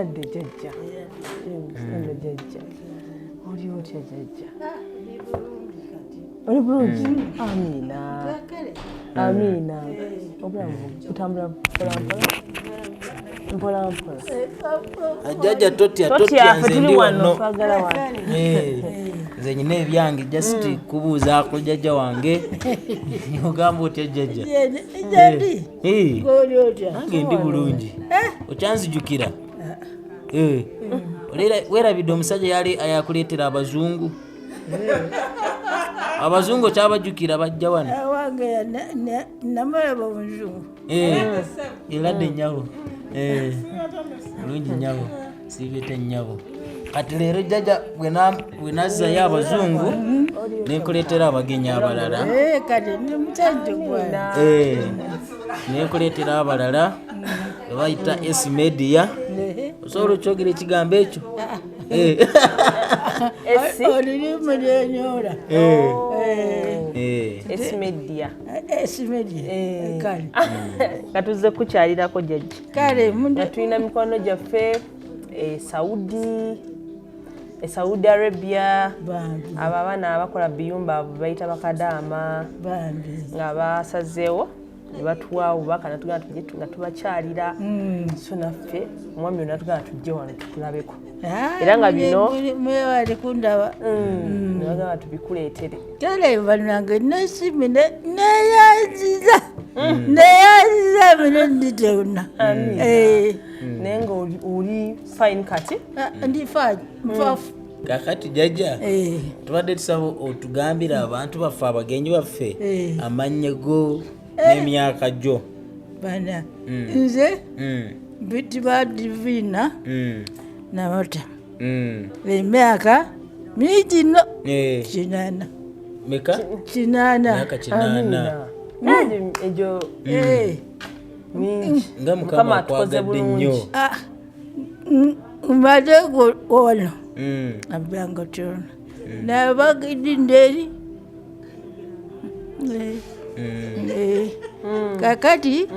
Adde jjajja, eno jjajja, oli otya jjajja? Oli bulungi? Amiina, amiina. Obulamu butambula mpola mpola mpola mpola. Jjajja, totya. Totya. Totya. Ffe Nze tuli ndi wano. wano. Twagala wano. Eh, nze nyina ebyange, just kubuuzaako jjajja wange. Ogamba otya, jjajja? Jadi. Eh, Oli otya? Nange ndi bulungi. Okyanzijukira? Eh. Weerabidde omusajja yali ayakuleetera abazungu? Abazungu okyabajjukira? Bajja wano. Wange namulaba omuzungu. Eh, eradde nnyabo. Eh, bulungi nnyabo, siibete nnyabo. Kati leero jjajja bwe nazzayo abazungu, nenkuleetera abagenyi abalala. Eh, kati ndi musajja gwange. Eh, nenkuleetera abalala bebayita S Media. Osobola okyogera ekigambo ekyo? Eh. Esi. Olulimi lyenyola. Eh. Eh. S Media. S Media, kale. Nga tuzze kukyalirako, jjajja. Kale. Nga tulina mikwano gyaffe e Saudi, e Saudi Arabia. Bambi. Abo abaana abakola biyumba, abo bayita bakadaama. Bambi. Nga basazeewo ne batuwa obubaka, natugamba tujje nga tubakyalira. So naffe omwami ono natugamba tujje wano tukulabeko. Ah, Era nga bino- mwewali kundaba. Nebagamba tubikuleetere. Kale bannange, nesimi neyanziza, neyanziza mirundi gyonna. Eh, Naye nga oli fine kati? Ah, ndi fine, nfafu. Kakati jjajja, Eh, tubadde tusaba otugambire abantu baffe, abagenyi baffe, Eh. amannya go n'emyaka gyo. Bana, nze mpitibwa Divina Namata. Emyaka mingi nno. Eh, 80. Meka? 80. Myaka 80. Amina. Egyo Eh, mingi. Nga Mukama Mukama atukoze akwagadde bulungi. nnyo. Ah, mbadde wano abbanga tono nabagidinde eri. Eh, eh. Kakati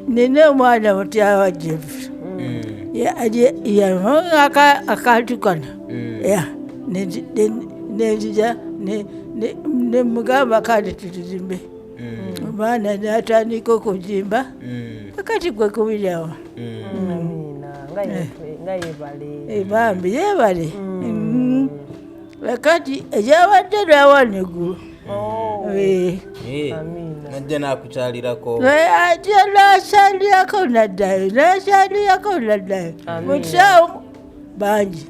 nina omwana mutyawa Jeffrey. Akantu kano Ya, nenzija nemugamba kandi tutuzimbe. Omwana natandika okuzimba. Kakati gwe kubirawa. Amina, nga yebale. Eh, bambi yebale. Kakati ekyabadde lwawano eggulu. Oh, Eh, Eh, Amina. najja nakukyalirako. Ate nasalirako naddayo, nasalirako naddayo. Amiina. Mukisawo bangi.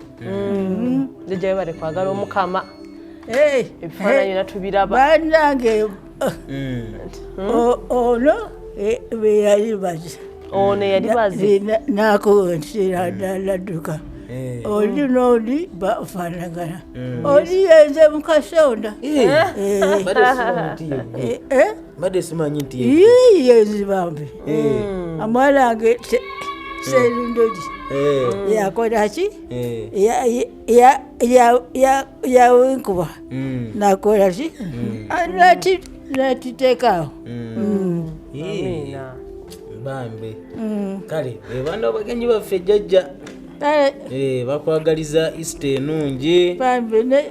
Jjajja, webale kwagala Omukama. Eh, Ebifaananyi byonna tubiraba. Bannange, ono eh, bwe yali baze. Ono eyali baze. Nakunsira nadduka. Eh. Oli n'oli bafaanagana. Oli yenze mukasonda. Eh, Eh, mbadde simanyi nti ye. eh, eh, Mbadde simanyi nti ye. Yii, yenze bambi. Eh, Omwana wange Serundogi eh, yakola ki? eh. Yawinkuba. Nakola ki? Natiteekaawo. Eh, Amina. Bambi. Kale be bano abagenyi baffe, jjajja. Kale. Eh, bakwagaliza Easter ennungi. Bambi ne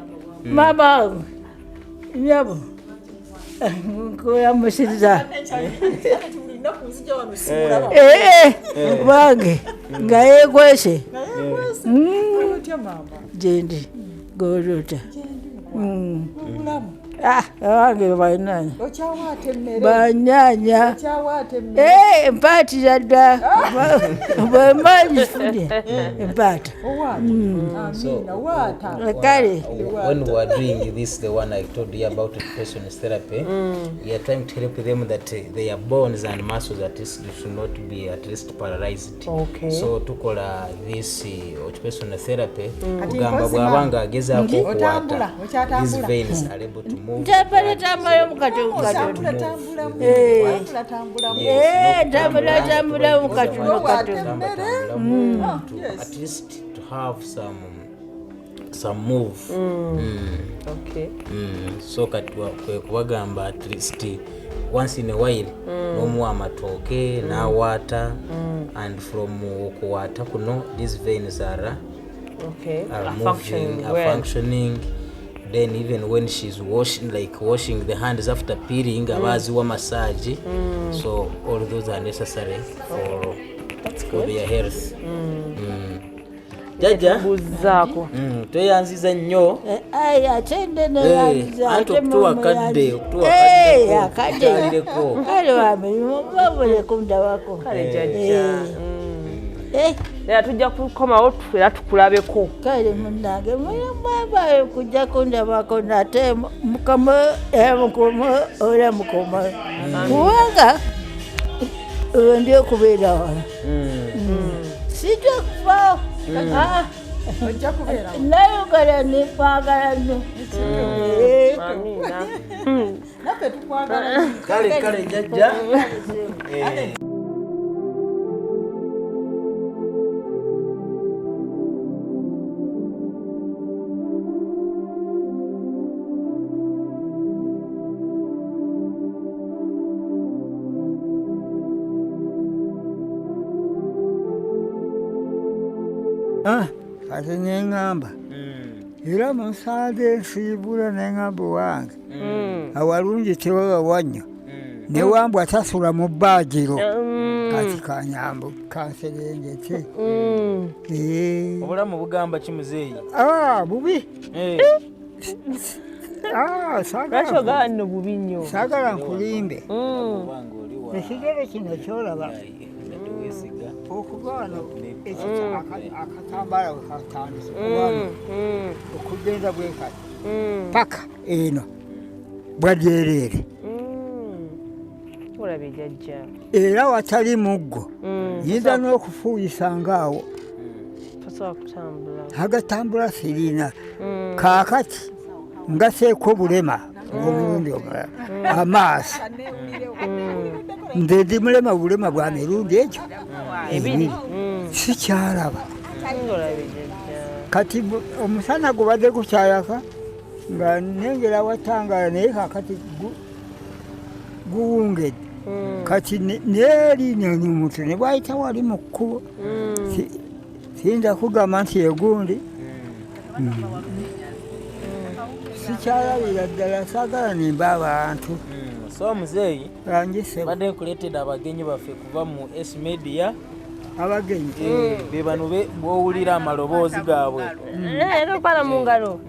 maama wange, nyabo, nkulamusiriza. Ee, bange nga yekwese gyendi golota. Abange banyanya. Okyawaata emmere? Banyanya. Okyawaata emmere? Eh, mpaatira dda, bwe mba ngifunye empaata. Owaata, amiina, waata. Kale. When we are doing this, the one I told you about, occupational therapy, we are trying to help them that their bones and muscles at least should not be at least paralyzed. Okay. So tukola this occupational therapy Kati kugamba mpozi bw'aba mama, nga agezaako Otambula, okuwaata, okyatambula? these veins are able to move. Ntambula tambulamu katono katono. Tambula, tambulamu. Eh. Tambula, tambulamu. Eh, ntambula tambulamu katono katono. Tamba, tambulamu, to at least to have some move. Okay. So kati kwe kubagamba at least Once in a while n'omuwa amatooke n'awaata, and from okuwaata kuno these veins are are Are moving, functioning are well. functioning. Then even when she's washing, like washing the hands after peeling, aba aziwa massage. So all those are necessary for their health. Jajja, Buzaako. Tweyanziza nnyo. Ai, ate nde neyanziza. Anti Ate okutuwa mweyanziza. kadde, okutuwa Eh, kaddeko, akadde. tukyalireko. Kale wamirimu babule kundabako. Kale jajja. Eh, Era tujja kukomawo era tukulabeko. Kale munange, mwebale kujja kundabako nate. Mukama mukuma era mukuma, kubanga ndi okubeera wano sijja kufa. Ah, Ojja kubeera. Nayogala nekwagala nnyo. Eh, Amiina. Naffe tukwagala nnyo. Kale kale jajja. Ah, kati neŋŋamba era musanze ensiibula, neŋŋamba owange awalungi tewaba wannyo, newambwa tasula mu bbaagiro. Kati kanyambo kanserengete. Eh. Obulamu bugamba ki, muzeeyi? Ah, bubi. Ah, Lwaki saagala ogaba nno bubi nnyo? Saagala nkulimbe. Obanga oli wa Ekigere kino kyolaba nga teweesiga. okuva wano akatambaala we katandise wano okugenda bwe kati paka eno bwadyereere. Olabye jajja. Era watali muggo yinza n'okufuuyisa ngaawo. Tosobola kutambula. Agatambula sirina. Kaakati ngaseeko obulema obw'omulundi omulala, amaaso. Nze ndi mulema, bulema bwa mirundi egyo ebiri, sikyalaba. Olabye jajja. Kati omusana gubadde gukyayaka nga nengera watangala, naye kakati guwungedde. Kati neeri omuntu ne bwayita wali mu kkubo, siyinza kugamba nti egundi. Sikyalabira ddala, saagala nimba abantu. So muzeeyi, angise. Badde nkuleetedde abagenyi baffe kuva mu S Media. Abagenyi? Be bano bw'owulira amaloboozi gaabwe. Tokwala mu ngalo.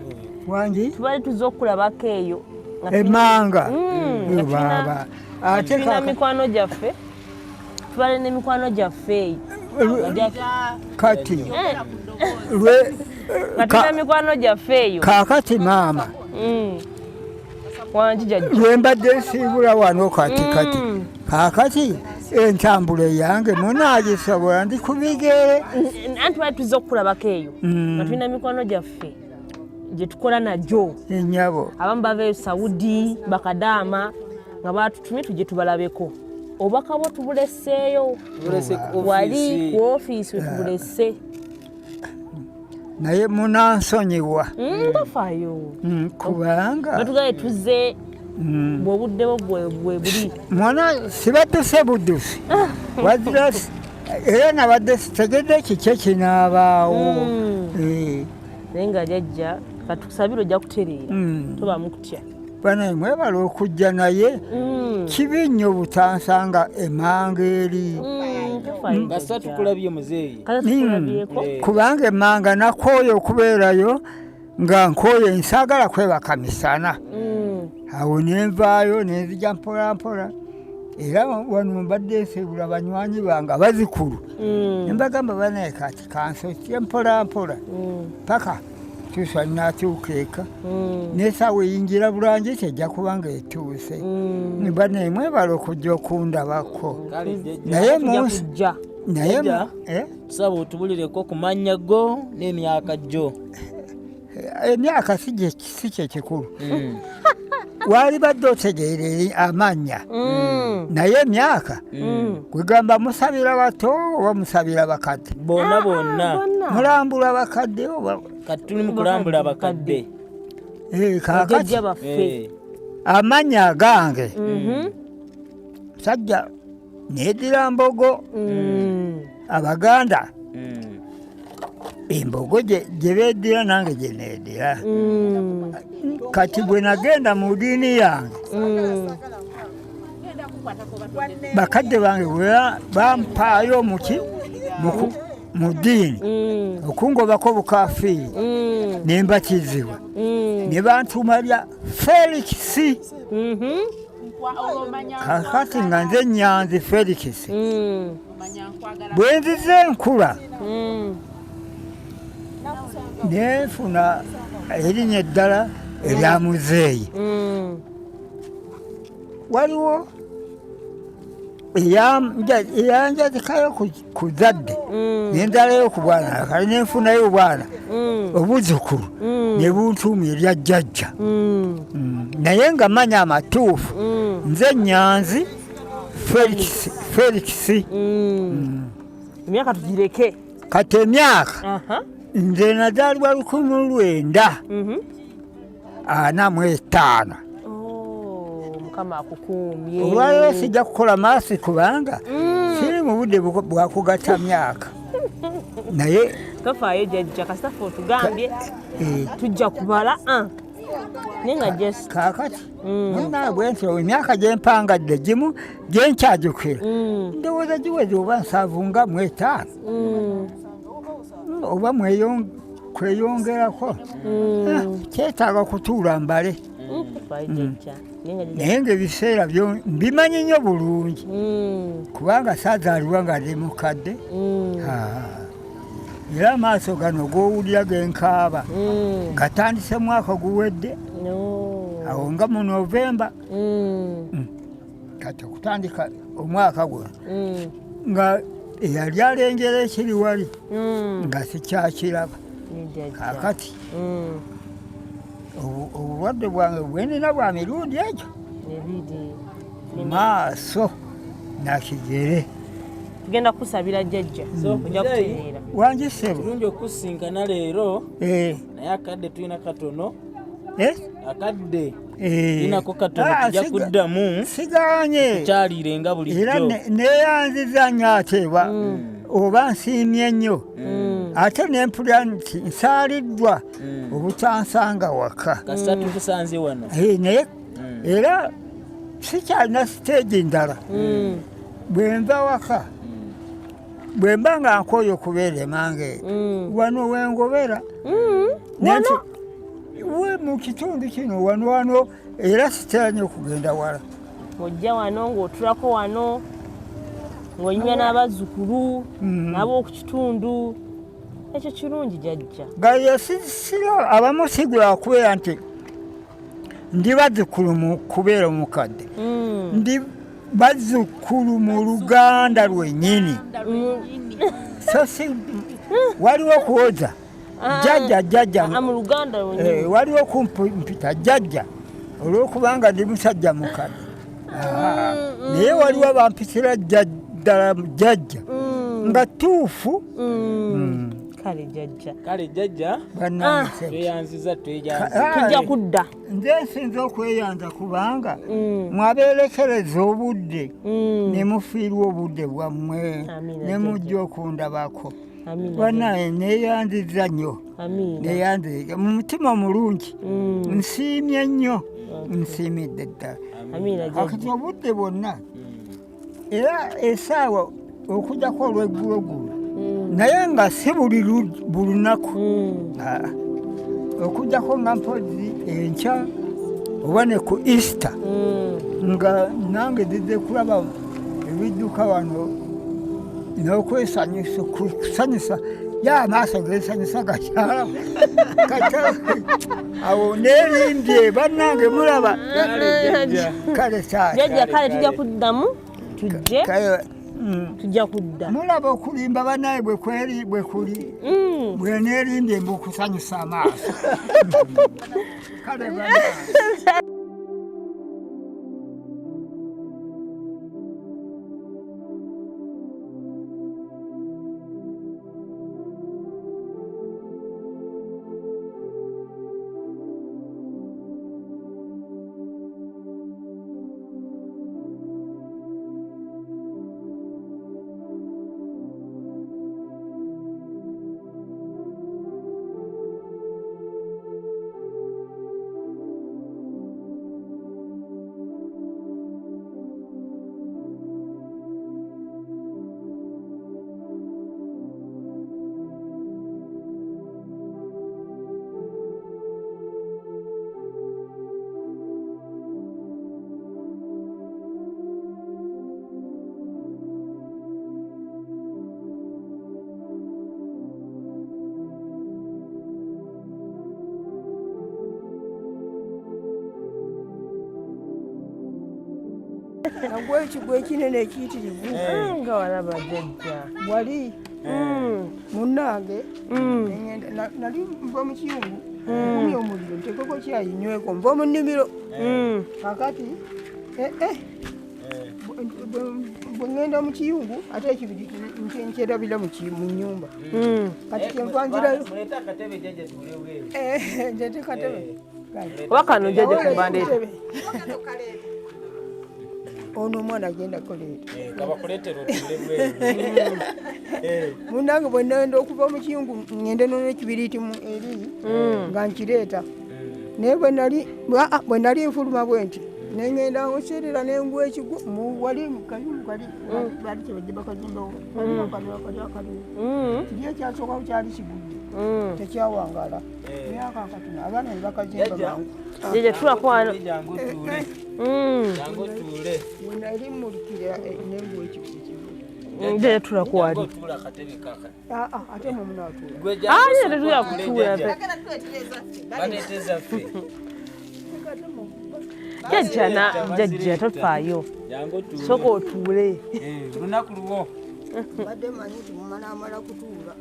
Wangi? Tubadde tuzze okulabako eyo nga Emanga? Nga Baaba ate tulina kaka mikwano gyaffe, tubadde n'emikwano gyaffe eyo. Kati lwe Nga tulina mikwano gyaffe eyo. Kaakati maama, Wangi jajja. Lwe mbadde nsiibula wano kati kati kaakati entambula eyange munaagisobola? Ndi ku bigere. Anti tubadde tuzze okukulabako eyo nga tulina mikwano gyaffe gye tukola nagyo. Ennyabo. Abamu bava eyo Saudi, bakadaama nga batutumye tujje tubalabeko. Obubaka bwo tubuleseeyo. Tulese ku Wali ofiisi. ku ofiisi wetubulese. Naye munansonyiwa. Tofaayo. Kubanga Batugaye tuzze bw'obudde bwo bwe buli. Mwana sibadduse buddusi wazira, era nabadde sitegedde kiki ekinaabaawo. Eh, Naye nga jajja, katukusabire ojja kutereera. Tobamu kutya. Banaye mwebala okujja, naye kibi nnyo butansanga emanga eri. Tofaayo. Kasita Jajja. tukulabye, muzeeyi. Kasita tukulabyeko. Kubanga emanga nakooye okubeerayo, nga nkooye nsaagala kwebaka misana. Awo nenvaayo nenzija mpola mpola, era wano mbadde nsiibula banywanyi bange abazikulu, nembagamba banaye kati kansokye mpola mpola paka tuusa natuuka eka, nesaawa eyingira bulungi tejja kubanga etuuse. Banaye mwebala okujja okundabako. Kale jjajja. Naye Tujja munsi kujja. Naye Jjajja. eh? Tusaba otubulireko ku mannya go n'emyaka gyo. Emyaka si kyekikulu, waali badde otegeera eri amannya, naye emyaka kwegamba musabira bato oba musabira bakadde? Bonna bonna. Mulambula bakadde oba? Kati tuli mu kulambula bakadde. Eh, kaakati Bajjajja baffe. Eh, amannya agange Musajja neddira mbogo. Abaganda embogo gye beddira nange gye neddira. Kati bwe nagenda mu ddiini yange, bakadde bange bwe bampaayo muki mu ddiini okungobako obukafiiri, ne mbatizibwa ne bantuuma lya Felix. Kakati nga nze Nyanzi Felix, bwe nzize enkula nenfuna erinnya eddala erya muzeeyi. Waliwo eyanjazikayo ku zadde, nenzalayo ku bwana, kale nenfunayo obwana obuzzukulu ne buntuuma erya jjajja. Naye nga manya amatuufu nze Nyanzi Felix. Felix. Emyaka tugireke. Kati emyaka, nze nazaalibwa 1945. Oh, Mukama akukuumye. Olwaleero sijja kukola maths kubanga siri mu budde bwakugatta myaka, naye Tofaayo jjajja, kasita ffe otugambye tujja kubala, naye nga just Kaakati munaye bwe ntyo emyaka gyempangadde gimu gyenkyajukira, ndowooza giweze oba 75 oba kweyongerako. Kyetaaga kutuula mbale. Tofaayo jjajja, naye nga jjajja Naye ngaebiseera byo mbimanyi nnyo bulungi kubanga saazaalibwa nga ndi mukadde. Era amaaso gano g'owulira genkaaba gatandise mwaka guwedde awo nga mu Novemba. Kati okutandika omwaka guno nga eyali alengera ekiri wali nga sikyakiraba. Kaakati obulwadde bwange bwenina bwa mirundi egyo ebiri maaso nakigere. Tugenda kusabira jjajja, So, ojja muzeeyi, kutereera. Wangi ssebo. Kirungi okusinkana leero, naye akadde tulina katono. Akadde tulinako katono. Tujja kuddamu Siganye. tukyalirenga Era bulijjo. Neeyanziza nnyo ate oba nsiimye nnyo, ate nempulira nti nsaaliddwa obutansanga waka. Kasita tukusanze wano. Naye era sikyalina stage ndala. Bwe nva waka, bwe mba nga nkooye okubeera emange, wano wengobera. We mu kitundu kino wano wano, era sitera nnyo okugenda wala. Ojja wano ng'otulako wano, ng'onyumya n'abazzukulu n'ab'oku kitundu. Ekyo kirungi jjajja. Gaye sira abamu sigula kubeera nti ndi bazzukulu mu kubeera omukadde, ndi bazzukulu mu luganda lwennyini. So si waliwo kuwoza jjajja jjajja. Mu luganda lwennyini. Waliwo kumpita jjajja olwokubanga ndi musajja mukadde. Naye waliwo abampitira ddala jjajja nga tuufu. Kale jjajja. Kale jjajja, Bannange. tweyanziza, tweyanziza. Tujja kudda. Nze nsinza okweyanza kubanga mwabeerekereza obudde ne mufiirwa obudde bwammwe Amiina, ne mujja okundabako. Amiina. Bannange, neeyanziza nnyo. Amiina. Neeyanziza mu mutima omulungi, nsiimye nnyo, nsiimidde ddala. Amiina Kakati jjajja. obudde bwonna era esaawa okugjako olweggulogulo, naye nga si buli buli lunaku. Okugjako nga mpozi enkya oba ne ku Easter nga nange nzize kulaba ebidduka wano n'okwesanyusa, kusanyusa ya amaaso gesanyusa gakyala kakyala awo neerimbye. Bannange, mulaba kale taata. Jjajja, kale tujja kuddamu tujje. Kale, Tujja kudda. Mulaba okulimba bannaye bwe kweri bwe kuli, bwe neerimbye mbukusanyusa amaaso. Kale bannange. Nagwa ekigwo ekinene ekiyitirivu. Nga walaba jjajja. Wali munnange nali nva mu kiyungu nkumye omuliro ntekeko kyayi nyweko nva mu nnimiro. Kakati bwe ŋŋenda mu kiyungu ate ekibiri nkyerabira mu nnyumba. Kati kyenva nzirayo. Ndeete katebe. Oba kano jjajja kumbandeeta. Ono omwana agenda kuleeta. Kabakuleetera otuule bweru. Munnange bwe ŋŋenda okuva mu kiyungu ŋŋende n'ekibiriiti eri nga nkireeta. Naye bwe nali nfuluma bwe nti ne ŋŋenda nserera ne ngwa ekigwo wali kayungu kali baali kyebajja bakazimbawo kali akaliwo. Kiri ekyasookawo kyali kigudde tekyawangaala. Naye ako akatono abaana ne bakazimba mangu. Jjajja tuulako wano. Jangu otuule. Jangu otuule. Bwe nali mmulikira ne ngwa ekigwo kimu. Jjajja tuulako wali. Jangu otuule akatebe kaka. Ate mwe munaatuula. Gwe Ah, jangu jjajja tetulina otuule, kutuula. jjajja. Baleeta ezaffe. Jjajja na jjajja tofaayo. Jangu otuule. Sooka otuule. Lunaku lwo. Mbadde mmanyi nti mumanaamala kutuula.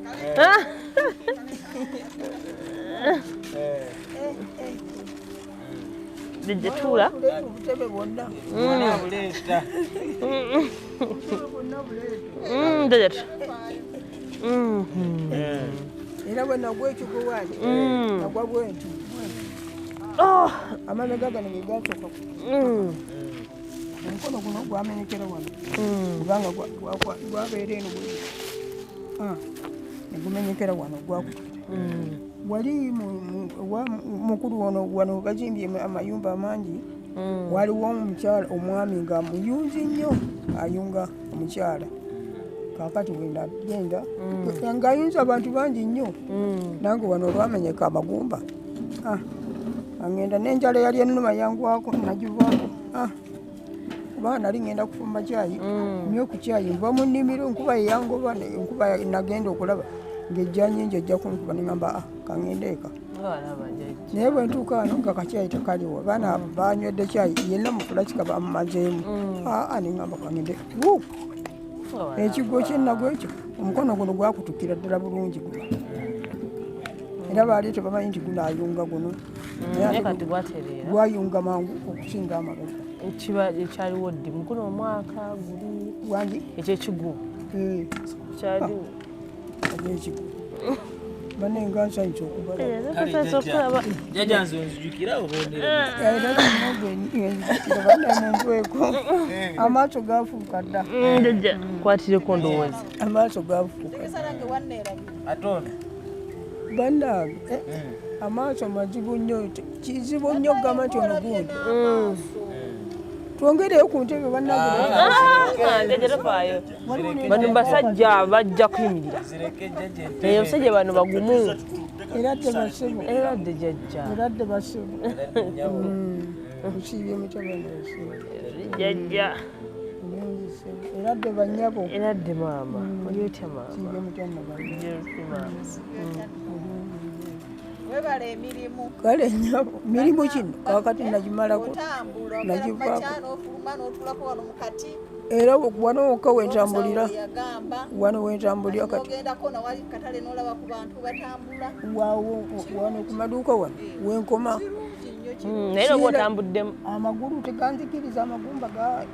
Jjajja tuula. Tuleeta obutebe bwonna. Bwonna buleeta. Obutebe bwonna buleeta. Jjajja tu. Era bwe nagwa ekigwo wange nagwa bwe nti. Amabega gano ge gasooka. Omukono guno gwamenyekera wano kubanga gwabeera eno bwe ne gumenyekera wano gwakutukira. Wali mukulu ono wano bazimbye amayumba amangi. Waliwo omukyala omwami nga muyunzi nnyo ayunga omukyala. Kaakati bwe nagenda ng'ayunza abantu bangi nnyo. Nange wano olwamenyeka amagumba. Angenda n'enjala eyali ennuma yangwako nagivaako. Kubanga nali ŋŋenda kufumba kyayi nywe ku kyayi nva mu nnimiro enkuba eyangoba enkuba nagenda okulaba ng'ejja nnyingi ejja kunkuba ne ŋŋamba kaŋŋende eka. Nga walaba jjajja. Naye bwe ntuuka wano nga kakyayi tekaliwo abaana banywedde kyayi yenna mu fulakika bamumazeemu. Ne ŋŋamba kaŋŋende. Ekigwo kye nagwa ekyo omukono guno gwakutukira ddala bulungi guno. Era baali tebamanyi nti gunaayunga guno. Naye kati gwatereera. Gwayunga mangu okusinga amabega. Kiba ekyaliwo ddi? Mu guno omwaka guli Wangi? ekyekigwo. Kyaliwo. Ekyekigwo. Bannange nsanyuse okubalaba. Nsanyuse okulaba. Jjajja nze onzijukira oba onera? Era nzijukira bannange munveeko. Amaaso gaafuuka dda. Jjajja nkwatireko ndowooza. Amaaso gaafuuka. Ate ono? Bannange amaaso mazibu nnyo kizibu nnyo okugamba nti ono gundi. Twongereyo ku ntebe bannange. Jjajja tofaayo. Bano basajja bajja kuyimirira. Zireke jjajja entebe. Abasajja bano bagumu. Era dde basebo. Era dde jjajja. Era dde basebo. Nsiibye mutabani basebo. Jjajja. Era dde bannyabo. Era dde maama. Oli otya maama? Nsiibye mutabani bannyabo. Jjajja maama. Webale emirimu. Kale nnyabo mirimu kino kaakati nagimalako. Otambula Nagivaako. n'ofuluma n'otuulako wano mu kati. Era wano wokka wentambulira. Yagamba. Wano wentambulira kati. N'ogendako nawali ku katale n'olaba ku bantu batambula. Waawo wano ku maduuka wano wenkoma. Kirungi nnyo kirungi. Naye n'oba otambuddemu. Amagulu teganzikiriza amagumba ga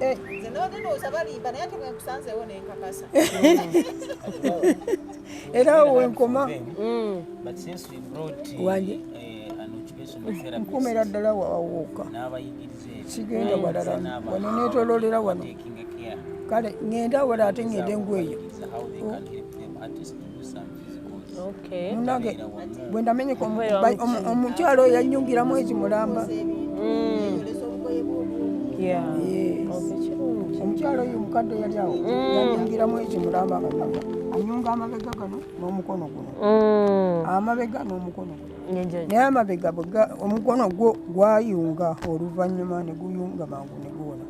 Nze nabadde ndowooza balimba naye ate bwe nkusanzeewo ne nkakasa. Era awo wenkoma. But since we brought Wangi? an occupational therapist Nkumira ddala wawooka. n'abayigiriza ebyo, Sigenda walala. n'abantu Wano neetooloolera wano. taking care. Kale ŋŋenda wala ate ŋŋende ngweyo. Abayigiriza how they can help them at least to do some physicals. Okay. Munnange bwe ndamenyeka Mbeera wamu. omukyalo oyo yannyungira mwezi mulamba. Yolesa obugoye bw'obwo. Yeah. Okay, kirungi. Omukyalo oyo omukadde yali awo yannyungira mwezi mulamba nga nava. Anyunga amabega gano n'omukono guno. Amabega n'omukono guno. Jjajja. Naye amabega omukono gwo gwayunga oluvannyuma ne guyunga mangu ne guwona.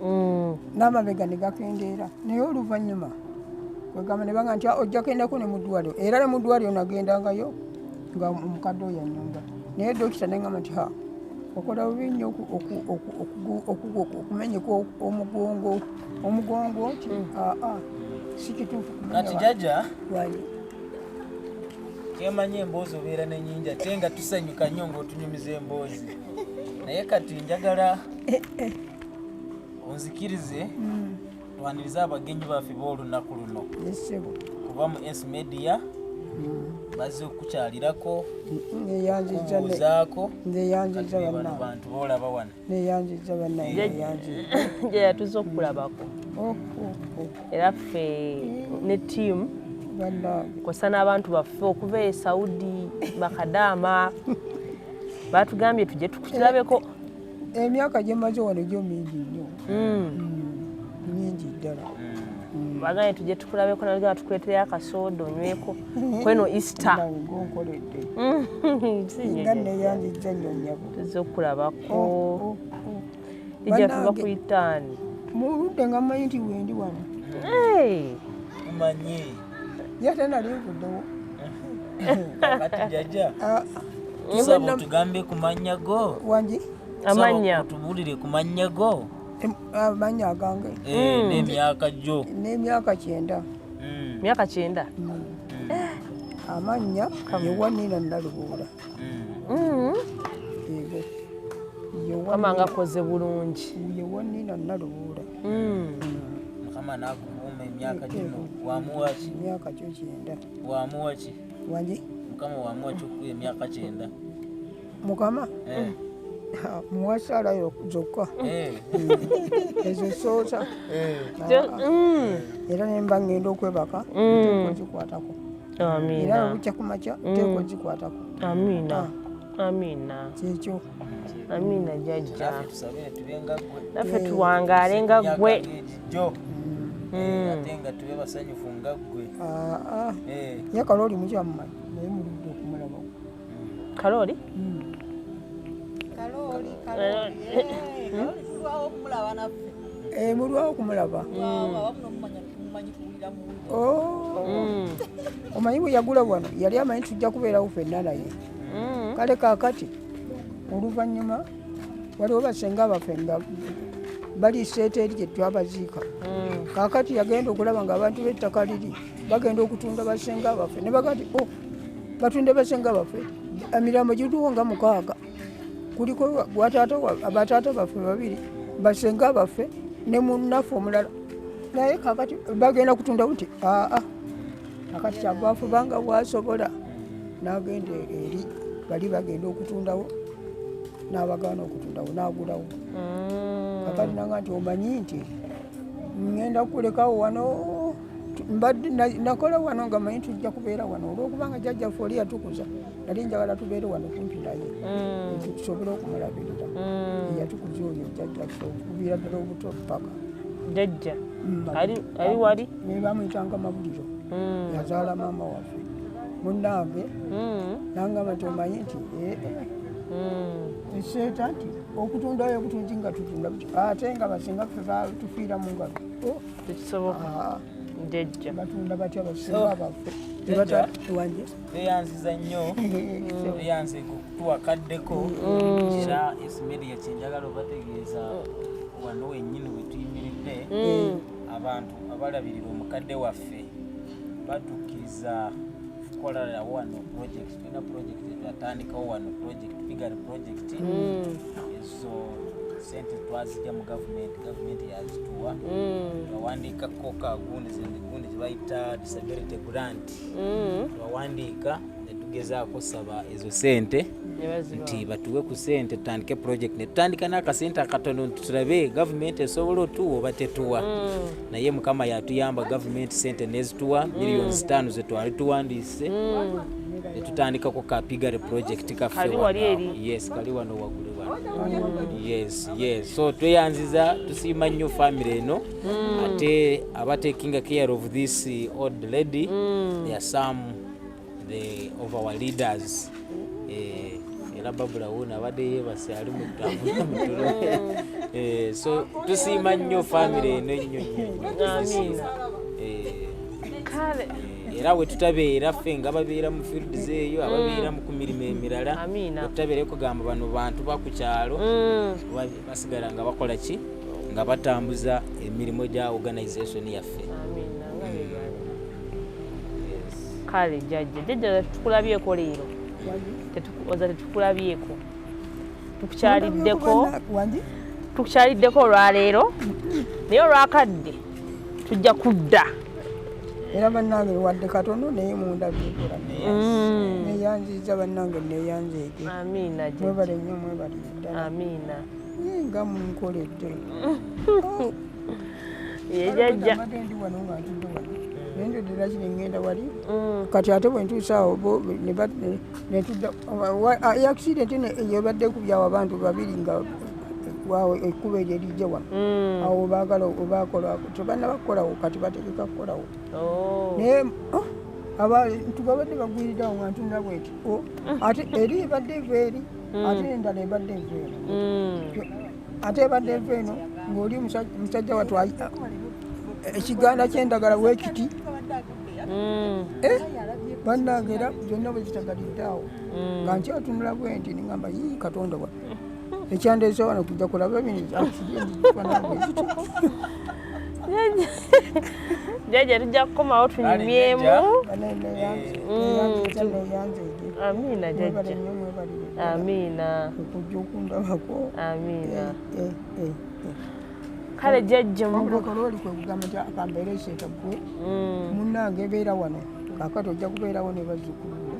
N'amabega ne gakendeera. Naye oluvannyuma kwegamba ne bagamba nti ojja kugendako ne mu ddwaliro. Era ne mu ddwaliro nagendangayo nga omukadde oyo annyunga. Naye dokita ne ŋŋamba nti ha Okola bubi nnyo okumenyeka omugongo, omugongo nti aa si kituufu kumenya. Kati jajja, Wange. Kyemanyi emboozi obeera nenyingi, ate nga tusanyuka nnyo ng'otunyumiza emboozi, naye kati njagala onzikirize twanirize abagenyi baffe b'olunaku luno Essebo. Kuba mu S Media bazze okukyalirako, Neyanziza. kubuuzaako. Neyanziza. Kati be bano Bannange. bantu boolaba wano. Neyanziza bannange, neyanziza. Gye yatuze okukulabako. Oh, oh, Era ffe ne ttiimu bannange. Kosa n'abantu baffe okuva e Saudi, bakadaama batugambye tujje tukirabeko. Emyaka gye maze wano gyo mingi nnyo, mingi ddala. Bagambye tujje tukulabeko, nagamba tukuleetereyo akasooda onyweko kweno Easter. Bannange, gonkoledde. Si nnyo. Nga neyanziza nnyo nnyabo. Tuzze okukulabako. Oh, oh. Ijja tuba Bannange. kuyitaani. Muludde nga mmanyi nti wendi wano. Tumanyi. Ye ate nali nvuddewo. Kati jajja, Ah, tusaba otugambe ku mannya go. Wangi. Tusaba Amannya. otubuulire ku mannya go. Amannya agange? Eh, n'emyaka gyo. N'emyaka 90. Myaka 90. Amannya yewanina Nalubuula. Ego. Mukama nga akoze bulungi. Yewanina Nalubuula. Mukama n'akukuuma emyaka gino, wamuwa ki? Emyaka kyo 90. Wamuwa ki? Wangi. Mukama wamuwa ki okuwa emyaka 90? Mukama muwa saala zokka. Ezo soosa. Era nemba ngenda okwebaka, nteeka ozikwatako. Era Amiina. bukya ku makya nteeka ozikwatako. Amiina, amiina. Kyekyo. Amiina jajja. Naffe tusabire tube nga ggwe. Naffe tuwangaale nga ggwe. Emyaka ng'egijjo. Ate nga tube basanyufu nga ggwe. Ah, ah. Ye Kalooli mukyamumanyi, naye muludde okumulabako. Kalooli. Kalooli, Kalooli, eh, Kalooli tulwawo okumulaba naffe. Eh, mulwawo okumulaba. Tulwawo awamu n'omumanya, tumumanyi, tuwulira muwulire. Oh. Omanyi bwe yagula wano yali amanyi tujja kubeerawo ffenna, naye kale kaakati oluvannyuma waliwo basenga baffe nga bali seeta eri gye twabaziika. Kaakati yagenda okulaba nga abantu b'ettaka liri bagenda okutunda basenga baffe, ne baga nti, o batunde basenga baffe, emirambo giriwo nga mukaaga, kuliko bataata baffe babiri, basenga baffe ne munnaffe omulala, naye kakati bagenda kutunda nti aa. Kakati kyava afuba nga bwasobola n'agenda eri bali bagenda okutundawo, n'abagaana okutundawo, n'agulawo. Kakati nanga nti omanyi nti ŋŋenda kulekawo wano, mbadde nakola wano nga manyi tujja kubeera wano, olwokubanga jjajjaffe oli yatukuza, nali njagala tubeere wano kumpi naye tusobole okumulabirira. Yatukuza oyo jjajjaffe okuviira ddala obuto paka. Jajja ali wali. Ne bamuyitanga Mabuliro, yazaala maama waffe. Munnange, nangamba nti omanyi nti eseeta nti okutundayo obutunzi nga tutunda buti, ate nga basinga ffe batufiira mu ngalo. Oh, Tekisoboka. Ah, jajja. Batunda batya basinga baffe? Jjajja. Wanje. Tweyanziza nnyo, tweyanze kutuwakaddeko. Era S Media kyenjagala obategeeza, wano wennyini we tuyimiridde, abantu abalabirira omukadde waffe batukkiriza kukola wano project. Tulina project twatandikawo wano, project piggery project. Ezo sente twazijja mu gavumenti, gavumenti yazituwa. Twawandiikako kagundi gundi gyebayita disability grant, twawandiika netugezaako saba ezo sente nti batuwe ku sente tutandike project. Netutandika n'akasente akatono nti tulabe gavumenti esobola otuwa oba tetuwa, naye Mukama yatuyamba, gavumenti sente nezituwa, miliyoni 5 zetwali tuwandiise, netutandikako ka piggery project kaffe. Kali wano wali awo. eri? Yes, kali wano waggulu wano. Yes, so tweyanziza, tusiima nnyo family eno. Ate aba taking care of this old lady, they are some of our leaders. Era Babula wuno abadde yeebase, ali mutulo. So tusiima nnyo family eno ennyo nnyo nnyo. Amiina. Eh, Kale. Era we tutabeera ffe nga babeera mu fields eyo, ababeera mu ku mirimu emirala, Amiina. we tutabeerayo kugamba bano bantu baku kyalo, basigala nga bakola ki, nga batambuza emirimu gya organization yaffe. Amiina, nga bwe bali. Kale jjajja, jjajja tukulabyeko leero. Oza tetukulabyeko, tukukyaliddeko. Wangi. Tukukyaliddeko olwaleero, naye olwakadde tujja kudda. Era bannange, wadde katono, naye mundabyekera. Neyanziza bannange, neyanzeege. Amiina jjajja. Mwebale nnyo, mwebale ddala. Amiina. Ye nga munkoledde. Ye jjajja. Mbadde ndi wano nga ntudde wano, naye ndodera kino, ŋŋenda wali. Kati ate bwe ntuuse awo, bo netudda accident ebadde ekubyawo abantu babiri nga waawe ekkubo eryo erijja wano. Awo baagala obakola, tebannaba kukolawo, kati bategeka kukolawo. Oh. Naye abantu babadde bagwiriddeawo nga ntunula bweti. Oh, ate eri ebadde eva eri, ate endala ebadde eva eno. Ate ebadde eva eno ng'oli musajja wattu ekiganda ky'endagala weekiti. Eh, bannange, era byonna bwe kitagalidde awo nga nkyatunula bwe nti, ningamba, "Yii, Katonda wa ekyandeese wano kujja kulaba bino accident gifaanana bwe ziti." Jjajja, tujja kukomawo tunyumyemu. Neyanziza, neyanzeege. Amiina. Mwebale Jjajja. nnyo, mwebalire ddala Amiina. okujja okundabako. Amiina. Eh, eh, eh. Kale jjajja. Wabula kalooli kwe kugamba nti akambeera eseeta gwe munnange ebeera wano, kaakati ojja kubeerawo ne bazzukulu bo.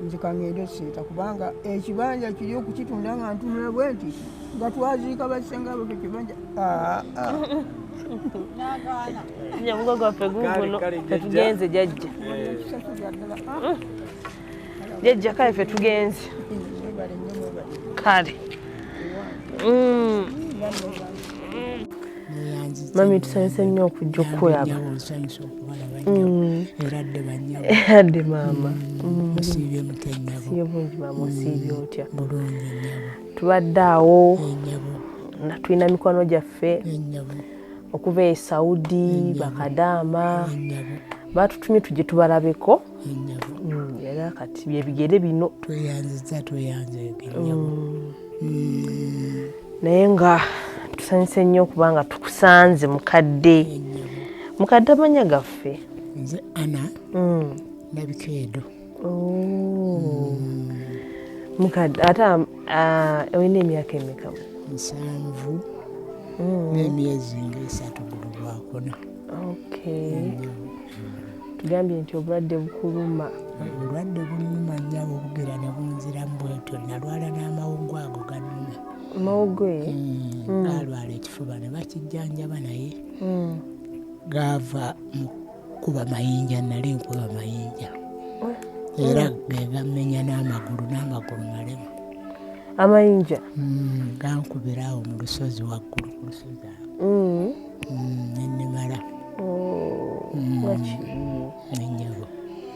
Nze kangende seeta, kubanga ekibanja kiri okukitunda nga ntunula bwe nti nga twaziika bassenga abo ekibanja. Ah, ah. Jjajja, mugo gwaffe guguno. Kale, jjajja. Tetugenze jjajja. Ekisa kya ddala. Ah, Jjajja, kale ffe tugenze. Mwebale nnyo, mwebale. Kale. Mami, tusanyuse nnyo okujja okukulaba. Nsanyusa okubalaba nnyo era dde bannyabo. Adde maama. Musiibye mutya nnyabo? Siibye bulungi maama, osiibye otya? Bulungi nnyabo. Tubadde awo Ennyabo. nga tulina mikwano gyaffe Ennyabo. okuva e Saudi, bakadaama Ennyabo. batutumye tujje tubalabeko. Ennyabo. Era kati byebigere bino. Tweyanziza, tweyanzeege nnyabo. Naye nga tusanyuse nnyo okuba nga tukusanze mukadde. Ennyabo. Mukadde, amanya gaffe? Nze Ana Nabikeedo. Oh. Mukadde, ate olina emyaka emeka? 70 n'emyezi nga 3 guno gwakuna. Okay, tugambye nti obulwadde bukuluma. Obulwadde bunnuma nnyabo, bugera ne bunziramu bwentyo, nalwala n'amawuggwe ago gannuma. Mawuggwe? Gaalwala ekifuba ne bakijjanjaba, naye gaava mu kuba mayinja, nali nkuba mayinja, era ge gammenya n'amagulu, n'amagulu malema. Amayinja? Gankubira awo mu lusozi waggulu ku lusozi awo. Nennemala. Oh, nga kibi. Nennyabo.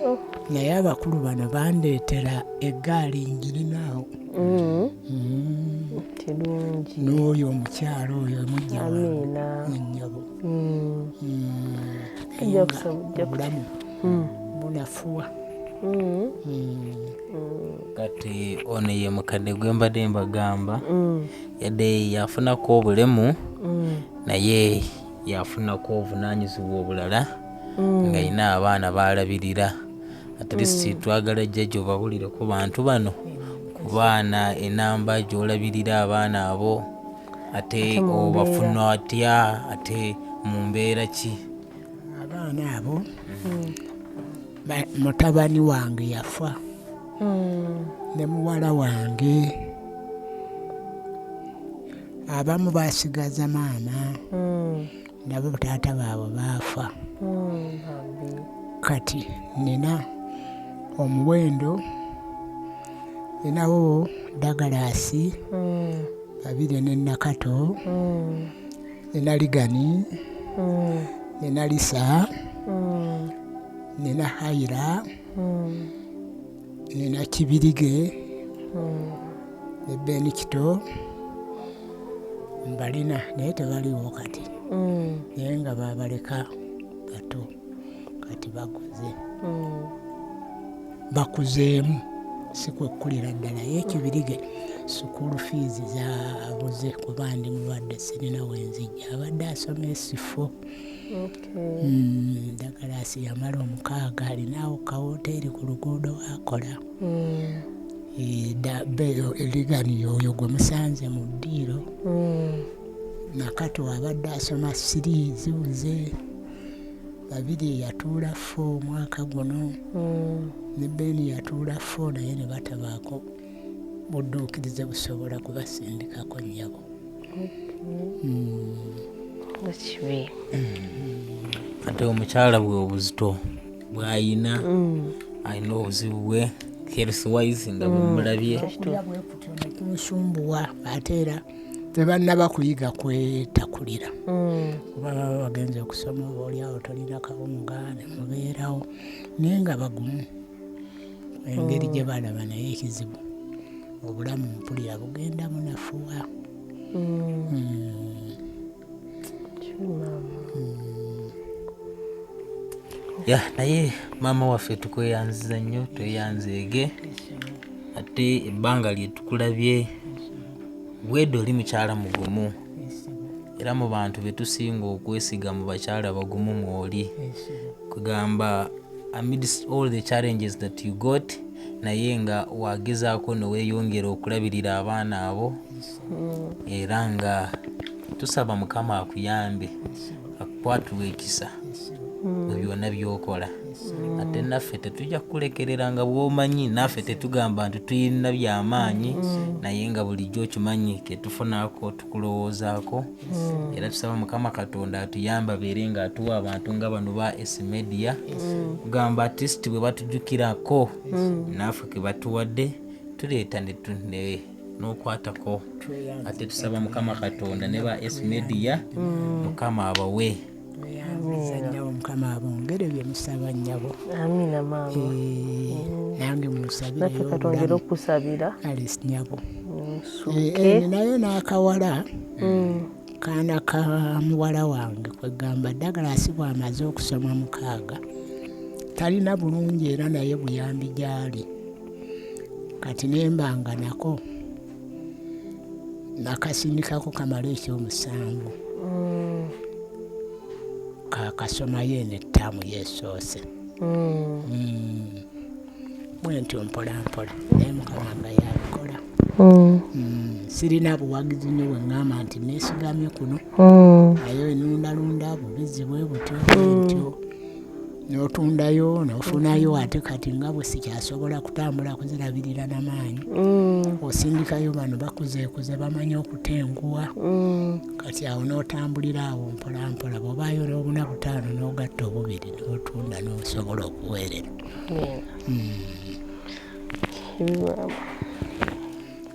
Oh. Naye abakulu bano bandeetera eggaali, ngirinaawo. Kirungi. N'oyo omukyalo oyo mujja wange. Amiina. Ennyabo. Ojja kusaba, ojja Obulamu bunafuwa. Kati ono ye mukadde gwe mbadde mbagamba, yadde yafunako obulemu, naye yafunako obuvunaanyizibwa obulala ng'alina abaana baalabirira. At least twagala jjajja obabulire ku bantu bano, ku baana, enamba gy'olabirira abaana abo, ate Ate mu mbeera. obafuna atya, ate mu mbeera ki? Abaana abo, mutabani wange yafa ne muwala wange. Abamu basigaza maama, nabo taata baabwe baafa. Bambi. Kati nina omuwendo, ninawo Dagalasi babiri ne Nakato, nina Ligani, nina Lisa, nina Hayira, nina Kibirige ne Beni Kito. Mbalina naye tebaliwo kati, naye nga babaleka bato. Kati bakuze, bakuzeemu, si kwekkulira ddala. Ye Kibirige school fees zabuze kuba ndi mulwadde, sirina wenzijja. Abadde asoma esifo. Dagalasi yamala 6, alinaawo kawoteeri ku luguudo akola. Ligani yoyo gwe musanze mu ddiiro. Nakato abadde asoma 3, zibuze. 2 yatuula 4 omwaka guno, ne Beni yatuula 4, naye ne batabaako budduukirize busobola kubasindikako nnyabo. Kibi. Ate omukyala bwe obuzito bw'ayina, alina obuzibu bwe health wise nga bwemulabye. Okulya bwe kutyo ne kunsumbuwa, ate era tebannaba kuyiga kwetakulira. Kuba baba bagenze okusoma oba oliawo tolina kawunga ne mubeerawo, naye nga bagumu engeri gye balaba. Naye ekizibu obulamu mpulira bugenda bunafuwa. Ya, naye maama waffe tukweyanziza nnyo, tweyanzeege. Ate ebbanga lye tukulabye bwedde oli mukyala mugumu, era mu bantu be tusinga okwesiga mu bakyala bagumu mw'oli. Kugamba amidst all the challenges that you got, naye nga wagezaako ne weeyongera okulabirira abaana abo, era nga tusaba Mukama akuyambe, akukwatulwe ekisa mu byonna by'okola. Ate naffe tetujja kukulekerera nga bw'omanyi, naffe tetugamba nti tulina byamaanyi, naye nga bulijjo okimanyi ketufunaako tukulowoozaako. Era tusaba Mukama Katonda atuyambe abeere ng'atuwa abantu nga bano ba S Media, kugamba at least bwe batujjukirako naffe ke batuwadde tuleeta n'okwatako. Ate tusaba Mukama Katonda ne ba S Media Mukama abawe. Tweyanziza nnyabo, Mukama abongere bye musaba nnyabo. Amina maama. Nange munsabireyo Naffe katwongere obulamu. okusabira. Alice nnyabo. Nsuuke. Naye n'akawala kaana ka muwala wange, kwegamba Douglas bw'amaze okusoma 6 talina bulungi, era naye buyambi gy'ali. Kati nembanga nako nakasindikako kamale ekyomusanvu, kakasomayo eno ettaamu yeesoose. Bwentyo mpola mpola, naye Mukama nga yabikola. Sirina buwagizi nnyo bwe ŋŋamba nti neesigamye kuno, naye enundalunda bubizi bwe butyo bwentyo, n'otundayo n'ofunayo. Ate kati nga bwe sikyasobola kutambula kuzirabirira n'amaanyi, osindikayo bano bakuzeekuze bamanyi okutenguwa. Kati awo n'otambulira awo mpola mpola, bw'obaayo n'obuna 5 n'ogatta 2 n'otunda n'osobola okuweerera.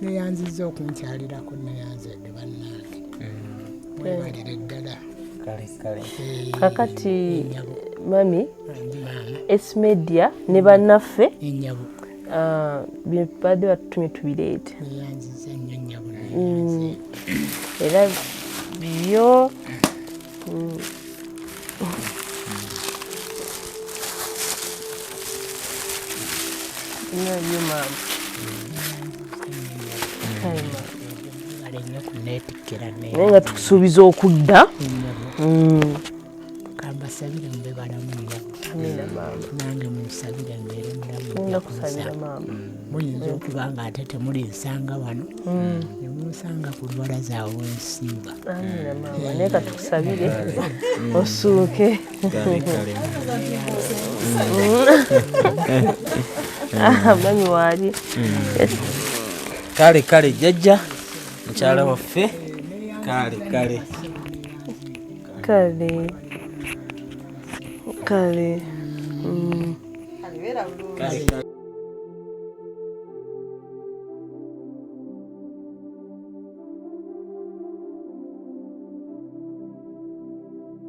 Neyanzizza okunkyalirako, neyanzedde bannange, mwebalire ddala. Kale kale. Kakati mami, S Media ne bannaffe Ennyabo. Badde batutumye tubireete. Neyanziza nnyo nnyabo, neyanze. Era byo nabyo maama. Kale maama. Mwebale nnyo kuneetikkira. Naye nga tukusuubiza okudda. Ennyabo. Kambasabire mube balamu nnyabo. Amina maama. Nange munsabire mbeere mulamu. Ngenda Nja kusabira kunsaba. maama. Muyinza okuba nga ate temulinsanga wano, ne munsanga ku lubalaza awo wensiiba. Amina maama, naye katukusabire osuuke. Kale kale. Mami waali. Kale kale jjajja mukyala waffe. Kale kale. Kale kale. Alibeera bulungi. Kale kale.